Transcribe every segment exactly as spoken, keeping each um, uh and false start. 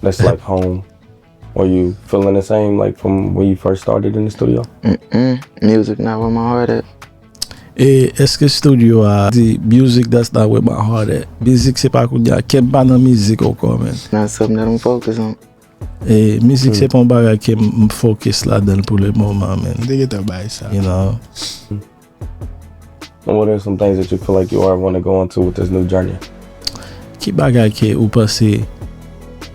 that's like home? Are you feeling the same, like, from when you first started in the studio? Mm-mm. Music not where my heart at. E èske studio a di music that's not where my heart at? Mizik se pa kounye a, kè m pa nan mizik ankò, man. Not something that I'm focused on. E mizik se pa yon bagay ke m focus ladan l pou le moman, man. M te gentan bay sa. You know? And what are some things that you feel like you are want to go into with this new journey? Ki bagay ke ou panse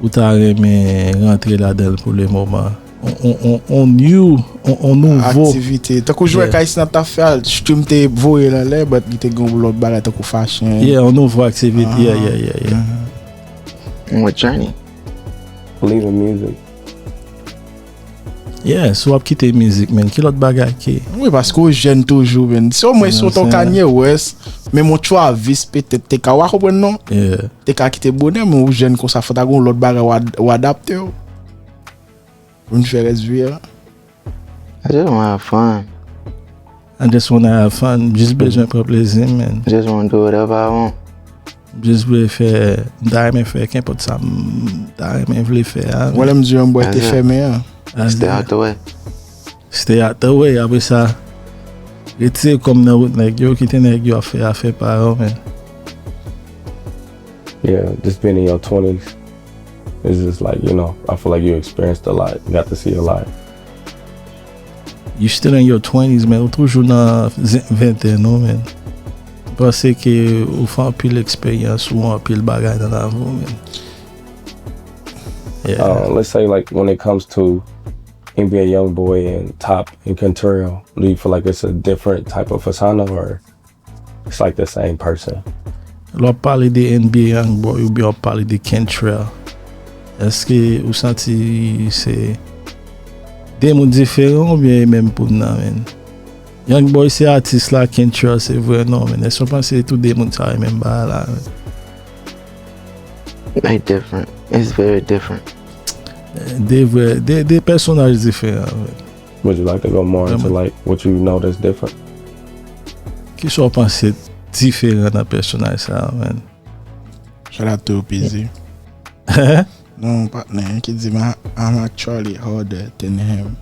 ou ta renmen rantre ladan l pou le moman? On, on, on, on new, on, on nouvo. Aktivite. Tankou jwè Yeah. Kay Snap ta fè a, stream te voye l anlè, but li te gen yon lòt bagay tankou fashion. Yeah, on nouvo aktivite. Yeah, yeah, yeah, yeah. What journey? Leaving music. Yeah, si w ap kite mizik, man, ki lòt bagay ke? Wi, paske ou jèn toujou, man. Si omwen si w te yon Kanye West, men yon Travis petèt te ka, w a konprann non? Yeah. Te ka kite bonè, men ou jèn konsa, fò ta gen yon lòt bagay w ad- w adapte w. Pou n fè rès vi a. I just wanna have fun. I just wanna have fun. Jis bezwen pran plezi, man. Just wanna do whatever I want. Jis vle fè, m ta renmen fè kenpòt sa m ta renmen vle fè a. Wè lè m di yon bòy te That's it. Fèmen an. That's Stay it. Out the way. Stay out the way. Apre sa, retire kò m nan wout nèg yo, kite nèg yo ap fè afè pa yo, man. Yeah, just being in your twenties, it's just like, you know, I feel like you experienced a lot, you got to see a lot. You still in your twenties, man. Ou toujou nan zen- ventèn ou, man. M panse ke ou fè anpil eksperyans, ou anpil bagay nan lavi w, man. Yeah. Uh, let's say, like, when it comes to N B A Youngboy and Top and Kentrell, do you feel like it's a different type of persona, or it's like the same person? Lè w ap pale de N B A Youngboy oubyen w ap pale de Kentrell, èske ou santi se de moun diferan oubyen e menm moun nan, man? Youngboy se atis la, Kentrell se vrè non, man. Èske w panse tou de moun sa yo e menm bagay la, man? They different. It's very different. De vrè, de, de pèsonaj diferan, man. Would you like to go more into, like, what you notice different? Kisa w panse diferan nan pèsonaj sa a, man? Shout out to P Z. Non, patnè, ki di, "I'm actually harder than him."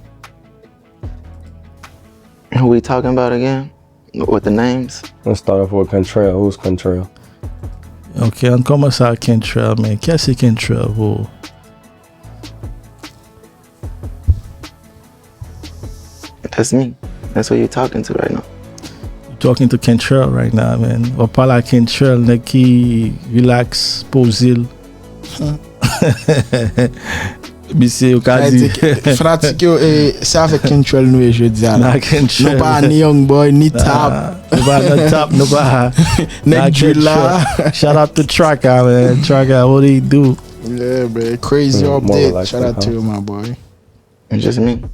Who we talking about again? With the names? Let's start off with Kentrell. Who's Kentrell? Ok, ann kòmanse ak Kentrell, man. Kiyès se Kentrell pou ou? That's me. That's who you're talking to right now. You talking to Kentrell right now, man. W ap pale ak Kentrell, nèg ki relax, poze l. Misye, ou ka di. Fanatik yo, eh, se avèk Kentrell nou ye jodi a la. Nah, Kentrell. Nou pa ni Youngboy, ni Top. Nou pa nan Top, nou pa. Nèg Drill la. Shout out to Traka, man. Traka, what do you do? Yeah, man. Crazy Mm, more update. like Shout out that, to huh? You, my boy. It's just me.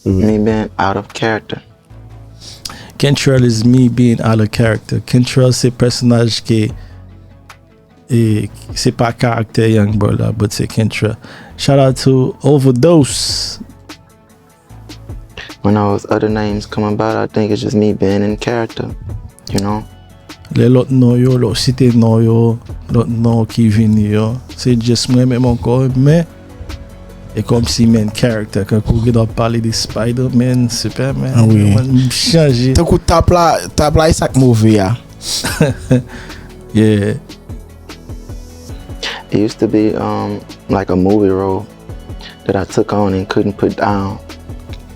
Me being out of character. Kentrell is me being out of character. Kentrell se pèsonaj ke e, se pa karaktè Youngboy la, but se Kentrell. Shout out to Overdose. When those other names come about, I think it's just me being in character, you know? Lè lòt non yo, lè w site non yo, lòt non ki vini yo, se just mwen menm ankò, men e kòmsi main character, kankou w gen dwa pale de Spider-Man, Superman, Ah wi. Mwen chanje. Tankou Top la, Top la, e sa k move a. Yeah. It used to be um like a movie role that I took on and couldn't put down,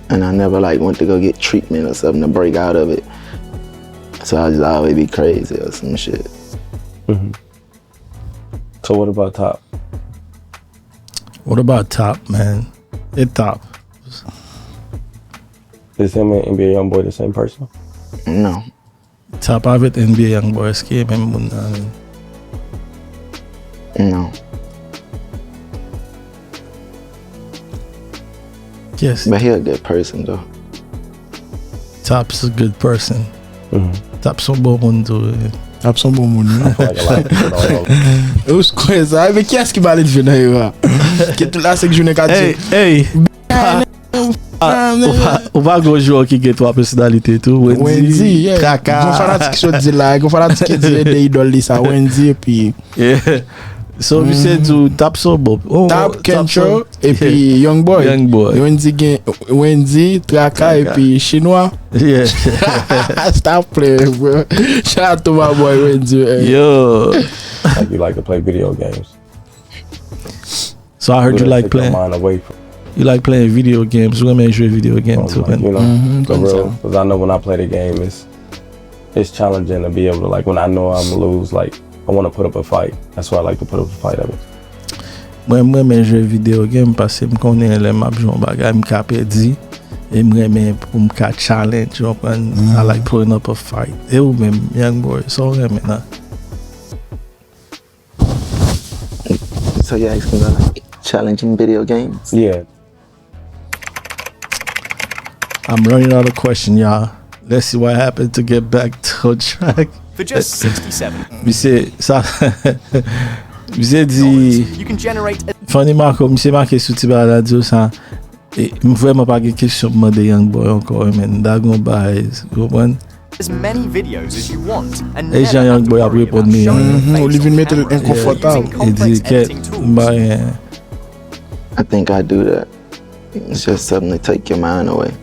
and I never like went to go get treatment or something to break out of it. So I just always be crazy or some shit. So what about Top? What about Top, man? E Top. Is him and N B A Youngboy the same person? No, Top avèk N B A Youngboy, èske e menm moun nan? no. Yes. But he a good person though. Top's a good person. Top se yon bon moun tou. Top se yon bon moun, non? Like a lot of people don't know. Ou kwè sa? Men kiyès ki pale de Junior Era? Ki tout la se k jounen ka di. Hey, hey. Ou pa, ou pa gwo jwè ki gen twa pèsonalite tou. Wendy, Wendy, yeah. Traka. Gon fanatik sot di la, gon fanatik ki di e de idòl li sa, Wendy epi Yeah. So, misye di w tap sou bon. Oh, tap, Kencho, epi Young Boy. Young Boy. Wendy gen, Wendy, Traka, epi Chinwa. Yeah. Stop playing, bro. Shout out to my boy Wendy, man. Yo. Like you like to play video games. So I heard you like playing. You like playing video games. Ou renmen jwe video game too, man. You know, the real, because I know when I play the game, it's it's challenging to be able to, like, when I know I'm gonna lose, like, I want to put up a fight. That's why I like to put up a fight of it. Mwen, mwen renmen jwe video game paske m konnen lè m ap jwe yon bagay, m ka pèdi. E m renmen pou m ka challenge, ou konprann? I like putting up a fight. E ou menm, Young Boy, sa w renmen nan? So you asking about, like, challenging video games? Yeah. I'm running out of question, y'all. Let's see what happened to get back on track. For just sixty-seven. Misye, sa, misye di, You can generate Funny Marco, misye make sou ti bagay la di w sa. E, m vrèman pa gen kesyon pou mande Young Boy ankò, men. Dagon bay, ou konprann? As many videos as you want and E jan Young Boy ap reponn li an. Mhm, ou li vin mete l enkonfòtab. E di, kèt, m pa gen. I think I do that. It's just suddenly take your mind away.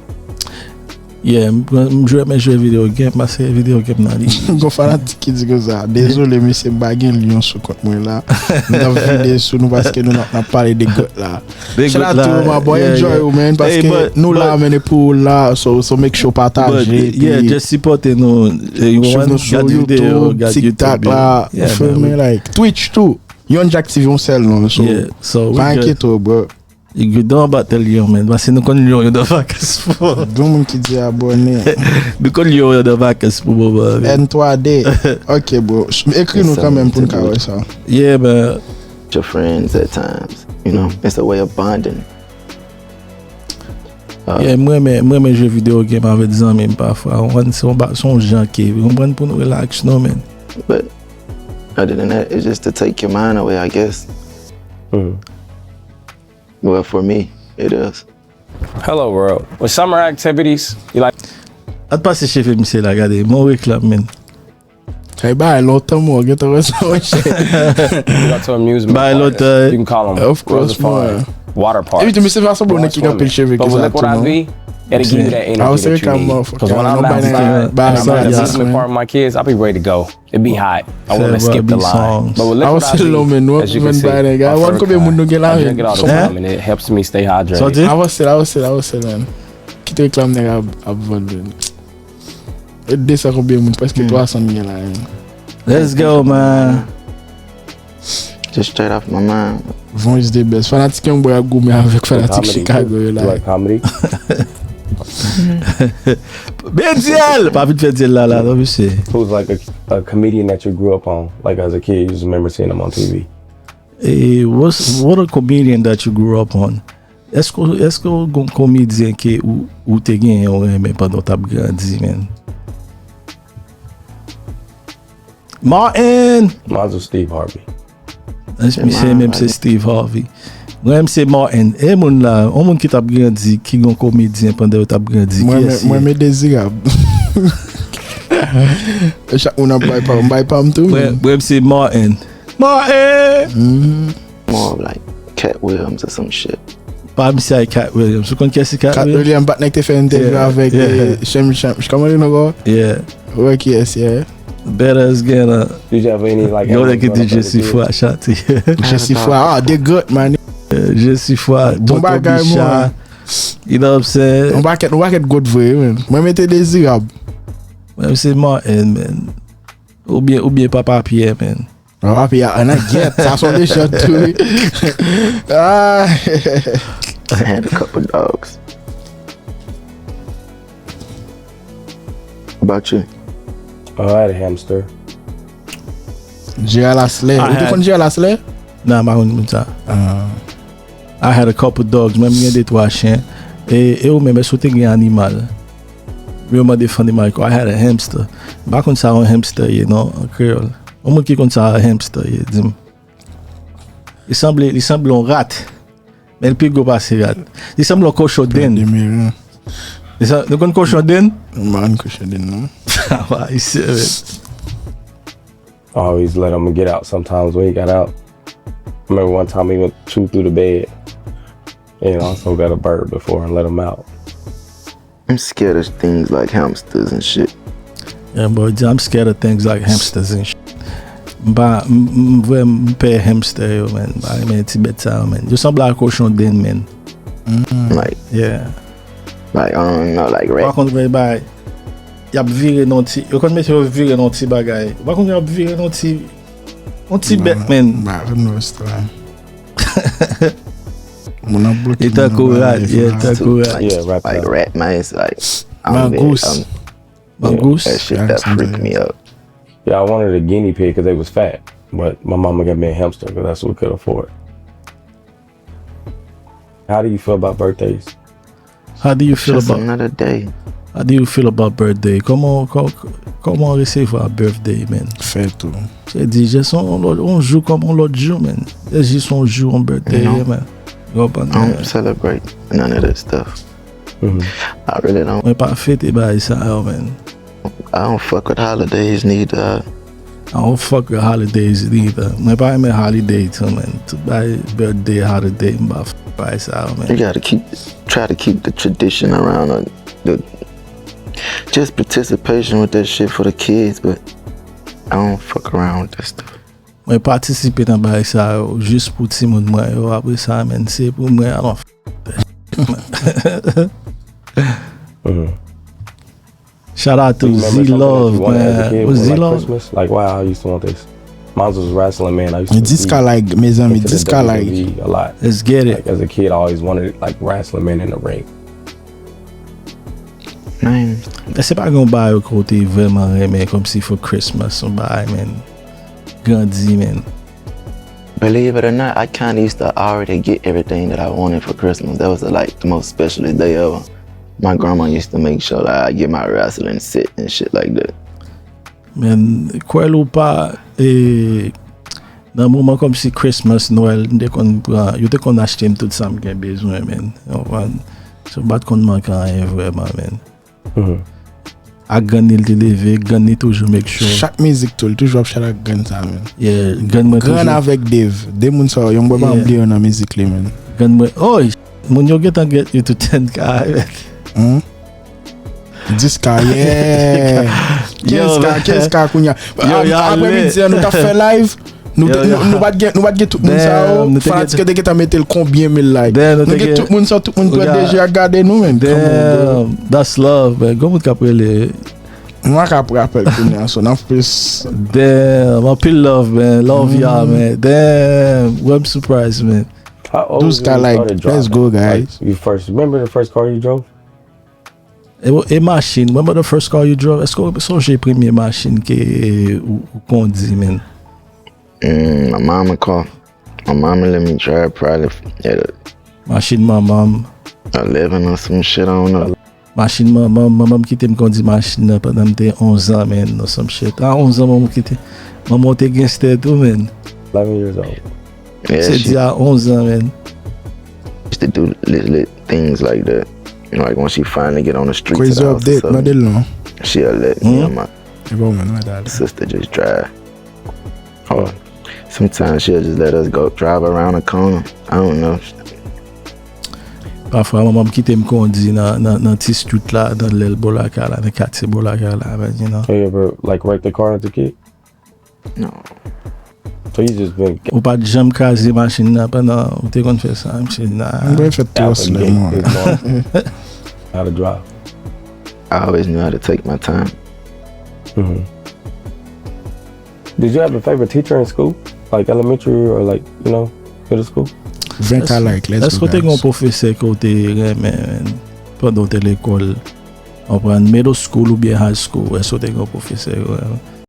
Yeah, m, m jwe, men jwe video game, paske video game nan li. Gon fanatik ki di konsa, dezole mesye, m pa gen lyon sou kont mwen la. M t ap vide sou nou paske nou n ap, n ap pale de gòt la. Shout out to you, my boy, enjoy ou, man, paske nou la, man, e pou ou la, so, so make sure pataje, Yeah, just sipòte nou. Swiv nou sou YouTube, TikTok la, you feel me, like, Twitch tou. Yon Jack T V yon sèl non, so pa enkyete w, bro. Don't battle yo, man. Paske nou konn lyon yo nan vakans pou. Gen moun ki di abòne. Nou konn lyon yo nan vakans pou moman. N twa D. Ok, bro. Ekri nou kanmenm pou n ka wè sa. Yeah, man. Your friends at times, you know, it's a way of bonding. Yeah, mwen renmen, mwen renmen jwe video game avèk zanmi m pafwa. Ou konprann, se yon ba- se yon jan ke, ou konprann, pou nou relax, non, man. But other than that, it's just to take your mind away, I guess. Well, for me, it is. Hello world. With summer activities, you like Al pase cheve misye la, gade. Bon reklam, man. Kay bay lontan mwen gentan wè sa, monchè. You got to amusement Bay parks. lontan. You can call them Of course, reservoir, man. Water parks. Epi tou misye fason pou Going nèg ki gen anpil swimming. Cheve But ki with sa liquid tou, non. I V, it'll give you that Ah, energy se that you reklame need. mwen. Because when I'm Non, not bay moving, nan- and bay I'm not nan- amusement park with my kids, I'll be ready to go. It be hot. I want to Favorite skip the beat line. songs. But with I liquid was still I V, low, man. What as you even can see, by that guy? I What first could be time. Mundu Gelari? I drink it all the Huh? time, and it helps me stay hydrated. Soti? Avanse la, avanse la, avanse la, man. Kite reklam nèg ap, ap vann, man. E desan konbyen moun? Prèske twa san mil la, man. Let's go, man. Just straight off my mind. Von is the best. Fanatik Young Boy ap goumen avèk fanatik Comedy. Chicago yo You la. like comedy? Byen dyèl! Pa vin fè dyèl la, la, non, mesye. Who's like a, a comedian that you grew up on? Like as a kid, you just remember seeing him on T V. E, what's, what a comedian that you grew up on? Èske, èske w gon komedyen ke ou, ou te genyen ou renmen pandan w t ap grandi, man? Martin! Mine's was Steve Harvey. Misye menm se Steve Harvey. Mwen menm se Martin. E moun la, yon moun ki t ap grandi, ki gon komedyen pandan yo t ap grandi. Mwen Ki men- esi? Mwen men Dezirab. Chak moun ap bay pa m, bay pa m tou. Mwen mwen menm se Martin. Martin! More of like Katt Williams or some shit. Pa misye ak Katt Williams. Ou konn kiyès ki Katt Katt Williams? William, patnè k te fè interview Yeah, avèk yeah. eh, Shem Shem. Kòman li non? Yeah. Wè kiyès, yeah. Better is gonna. Did you have any like Yo, animals nèg ki growing di up as a Jesse kid? Fwa chante. Jesse Fwa, ah, the goat, man. Jesse Fwa, Bon Tonton bagay, Bicha. mwen. You know what I'm saying? On paket, on paket goat vre, man. Mwen mete Dezirab. Mwen se Martin, man. Oubyen, oubyen Papa Pierre, man. Papa Pierre, an a get. Sa son de shot tou, wi. Ah. I had a couple dogs. About you? Oh, I had a hamster. Gerald Aslè. I Ou te had- konn Gerald Aslè? Nan, m pa konn moun sa. Ah. I had a couple dogs. Mwen, m gen de twa chen. E, e ou menm, èske ou te gen animal? Yo mande Fanny Michael, I had a hamster. M pa konn sa yon hamster ye, non, an kreyòl. Yon moun ki konn sa yon hamster ye, di m. Li sanble, li sanble yon rat. Men li pi gwo pase rat. Li sanble yon kochon denn. Demiran. Li sa- Nou konn kochon denn? M pa konn kochon denn, non. Wa, isi, men. I always let him get out sometimes when he got out. I remember one time he went chew through the bed and also got a bird before and let him out. I'm scared of things like hamsters and shit. Yeah, boy, I'm scared of things like hamsters and shit. M pa, m, m, m vrèman pè hamster yo, man. M pa renmen ti bèt sa yo, man. Yo sanble a kochon den, man. Like, Yeah. Like, I don't know, like Pa rat. Konn vre bay. Y ap vire nan ti, yo konn mete yo vire nan ti bagay. Pa konn y ap vire nan ti, yon ti bèt, man. Ba, vin nou restaurant. Moun ap bloke. E tankou rat, yeah, tankou rat. Yeah, rat Like trap. Rat mice, like, Mangous. Um, Mangous. That shit that freaked me out. Yeah, I wanted a guinea pig because they was fat, but my mama got me a hamster because that's what we could afford. How do you feel about birthdays? How do you feel Just about another day. How do you feel about birthday? Kòman kò- kòman w resevwa birthday, man? Fèt ou. Se di, jis yon lòt- yon jou kòm yon lòt jou, man. Se jis yon jou, yon birthday, Non. Man. Ou konprann? I don't celebrate none of that stuff. I really don't. Mwen pa fete bagay sa yo, man. I don't fuck with holidays neither. I don't fuck with holidays neither. Mwen pa renmen holiday tou, man. Tout bagay birthday, holiday, m pa f- bagay sa yo, You man. Gotta keep, try to keep the tradition around uh, the just participation with that shit for the kids, but I don't fuck around with that stuff. Mwen patisipe nan bagay sa yo jis pou timoun mwen yo. Apre sa, man, se pou mwen, I don't f- Shout out to You remember Z something that Love, you wanted as a man. kid? Was Was Z it like Love? Christmas? Like, wow, I used to want this. Mine was wrestling man. I used to Dis ka like, mezanmi, into the dis ka like. W W E a lot. Let's get it. Like as a kid, I always wanted like wrestling man in the ring. Man, Èske pa gen yon bagay ke w te vrèman renmen kòmsi for Christmas, yon bagay, man? Grandi, man. Believe it or not, I kind of used to already get everything that I wanted for Christmas. That was like the most specialest day ever. My grandma used to make sure that I get my wrestling set and shit like that. Men, kwè l ou pa, e, nan moman kòmsi Christmas, Nwèl, m te konn pran, yo te konn achte m tout sa m gen bezwen, man. Ou konprann? So, m pa t konn manke anyen vrèman, man. Ak grann li, l te leve, grann li toujou make sure. Chak mizik tou, li toujou ap chal ak grann sa, man. Yeah, grann mwen Grann toujou. Avèk Dave. De moun sa yo, yon mwen pa Yeah. bliye yo nan mizik li, man. Grann mwen, oh, moun yo gentan get you to ten K. Hmm? Dis K, yeah. Yo, Kenz K, man. kenz K kounye a. Yo, yo, Aprè ale. Midi an, nou t ap fè live. Nou te- Yo, yo. nou- nou pa t gen- nou pa t gen tout moun sa yo. Damn, nou te Fanatik gen- yo te gentan mete l konbyen mil like. Damn, nou Nou te gen gen- tout moun sa, tout moun pran Regarde. deje ap gade nou, man. Damn, that's love, man. Gon moun k ap rele. Mwen ka ap rapèl kounye a, so n ap plis. Damn, anpil love, man. Love y'all, man. Damn, wè m surprise, man. How old Those was you when guy you like, started let's driving? Go, guy. Like, you first remember the first car you drove? E, e machin, remember the first car you drove? Èske w sonje premye machin ke ou, ou kondi, man? Mm, my mama car. My mama let me drive probably at Machin manman m. eleven or some shit, I don't know. Machin manman m, manman m kite m kondi machin nan pandan m te onz an, man, or some shit. A onz an, manman m kite. Manman w te gangster tou, man. eleven years old. Yeah, Se she di a onz an, man. used to do little, little things like that. Like when she finally get on the streets of Crazy the house or update, mande something, l non. She'll let me and my E pa w menm, mwen ta ale. Sister just drive. Or sometimes she'll just let us go drive around the corner. I don't know. Pafwa, manman m kite m kondi nan, nan, nan ti street la, nan lèl bò lakay la, nan katye bò lakay la, man, you know. So you ever like wreck the car as a kid? No. So you just been Ou pa t janm kraze machin nan pandan ou te konn fè sa, misye, nah. Mwen fè twò out slè the mwen. gate, how to drive. I always knew how to take my time. Did you have a favorite teacher in school, like elementary or like you know middle school? Ven ka like, let's Èske go, w te gen yon guys. Pwofesè ke w te renmen, man, pandan w te lekòl? Ou pran middle school oubyen high school? Èske w te gen yon pwofesè ke w renmen?